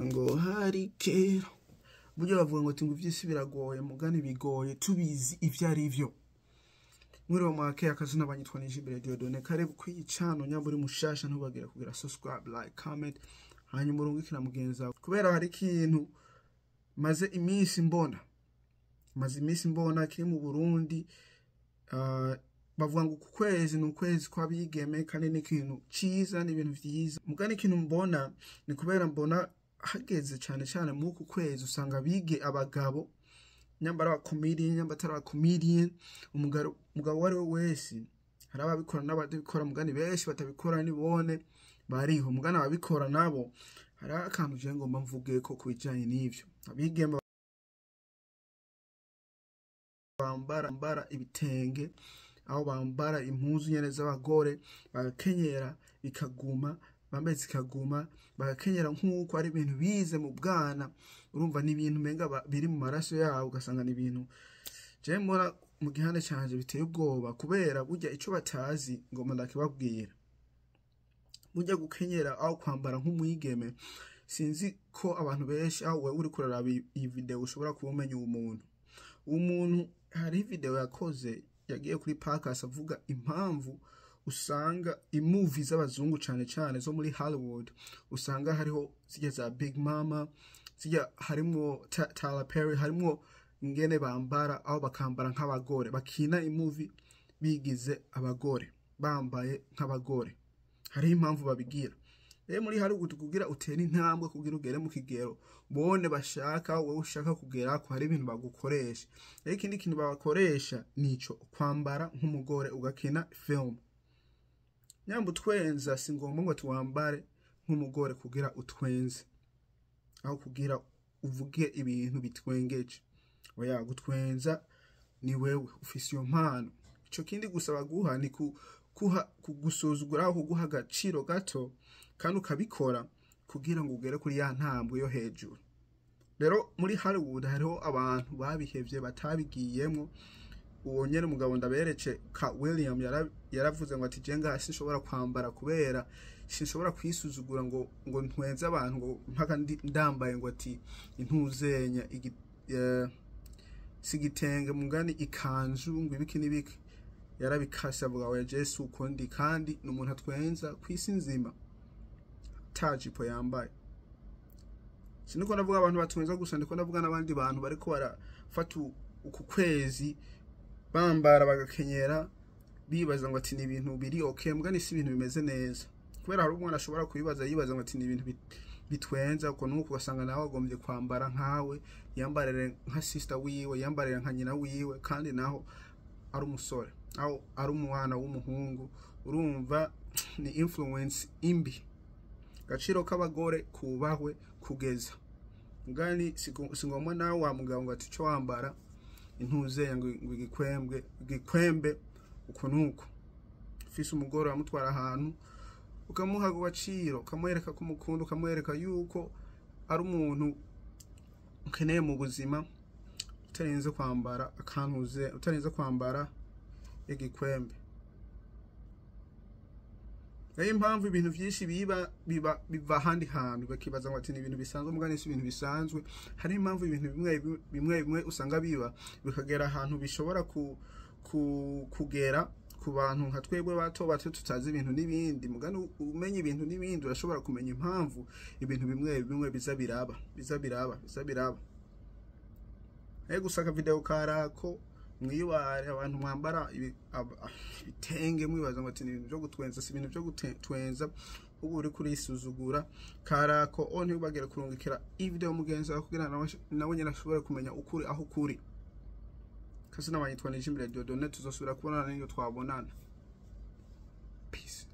Ngo hari kera buryo bavuga ngo tingo ivy'isi biragoye, mugani bigoye tubizi ivyo ari vyo. Mwiriwe mwake akazina banyitwa Nijimbere Dieudonné. Karibu kwicano nyamburi mushasha, ntubagire kugira subscribe, like, comment, hanyuma urungikira mugenzi wawe, kubera hari ikintu maze iminsi mbona, maze iminsi mbona kiri mu Burundi. Bavuga ngo uku kwezi ni ukwezi kw'abigeme, kandi ni ikintu ciza, ni ibintu vyiza. Mugani ikintu mbona ni kubera mbona hageze cane cane muri uku kwezi usanga abige abagabo, nyambara aba comedian, nyamba atari aba comedian, umugabo uwo ari we wese, hari ababikora n'abadabikora, mugani benshi batabikora nibone bariho, mugani ababikora nabo hari akantu je ngomba mvuge ko kubijanye n'ivyo. Abigeme bambara ibitenge, aho bambara impuzu nyene z'abagore, bagakenyera bikaguma, bambaye zikaguma, bagakenyera nk'uko ari ibintu bize mu bwana. Urumva ni ibintu umenga biri mu maraso yabo, ugasanga ni ibintu je mbona mu gihande canje biteye ubwoba, kubera burya ico batazi ngomba ndakibabwira. Burya gukenyera aho kwambara nk'umwigeme, sinzi ko abantu benshi aho wewe uriko uraraba iyi video ushobora kuba umenya uwo muntu. Uwo muntu hari video yakoze, yagiye kuri podcast avuga impamvu usanga imuvi z'abazungu cane cane zo muri Hollywood, usanga hariho zirya za Big Mama, zirya harimwo Tyler Perry, harimwo ingene bambara, aho bakambara nk'abagore, bakina imuvi bigize abagore, bambaye nk'abagore. Hariho impamvu babigira. Rero muri Hollywood kugira utere intambwe, kugira ugere mu kigero bone bashaka, wewe ushaka kugerako, hari ibintu bagukoresha. Rero ikindi kintu babakoresha nico kwambara nk'umugore ugakina film. Nyamba utwenza si ngombwa ngo tuwambare nk'umugore kugira utwenze, aho kugira uvuge ibintu bitwengeje. Oya, gutwenza ni wewe ufise iyo mpano. Ico kindi gusa baguha ni kugusuzugura, aho kuguha agaciro gato, kandi ukabikora kugira ngo ugere kuri ya ntambwe yo hejuru. Rero muri Hollywood hariho abantu babihevye batabigiyemwo. Uwo nyene umugabo ndaberece ka William yaravuze ngo ati je ngaha sinshobora kwambara kubera sinshobora kwisuzugura ngo ntwenze abantu ngo mpaka ndambaye ngo ati intuzenya sigitenge mugani ikanzu ngo ibiki n'ibiki. Yarabikase avuga oya Jesu uko ndi, kandi ni umuntu atwenza kw'isi nzima tajipo yambaye. Siniko ndavuga abantu batwenza gusa, ndiko ndavuga n'abandi bantu bariko barafata uku kwezi bambara bagakenyera bibaza ngo ati ni ibintu biri okay, mugani si ibintu bimeze neza. Kubera hari umwana ashobora kubibaza yibaza ngo ati ni ibintu bitwenza uko nuko, ugasanga nawe agombye kwambara nkawe, yambarire nka sister wiwe, yambarire nka nyina wiwe, kandi naho ari umusore aho ari umwana w'umuhungu. Urumva ni influence imbi. Gaciro k'abagore kubahwe kugeza mugani singomwa nawe wa mugabo ngo ati ico wambara intuze ngo igikwembwe igikwembe uko nuko. Ufise umugore wamutwara ahantu ukamuha agaciro, ukamwereka ko umukunda, ukamwereka yuko ari umuntu ukeneye mu buzima, utarinze kwambara akantuze, utarinze kwambara igikwembe. Nayo impamvu ibintu vyinshi biba biva ahandi hantu bakibaza ngo ati ni ibintu bisanzwe, mugani si ibintu bisanzwe. Hari impamvu ibintu bimwe bimwe bimwe usanga biba bikagera ahantu bishobora kugera ku bantu nka twebwe bato bato tutazi ibintu n'ibindi. Mugani umenye ibintu n'ibindi urashobora kumenya impamvu ibintu bimwe bimwe biza biraba, biza biraba, biza biraba. Ego gusaka video karako mwibare abantu mwambara ibitenge mwibaza ngo ati ni ibintu byo gutwenza, si ibintu byo gutwenza, ubu uri kurisuzugura. Karako o ntibagere kurungikira video mugenzi wawe kugira nawe nyene ashobore kumenya ukuri aho kuri. Kasi nabanyitwa Nijimbere Dieudonné, tuzosubira kubonana n'iyo twabonana. Peace.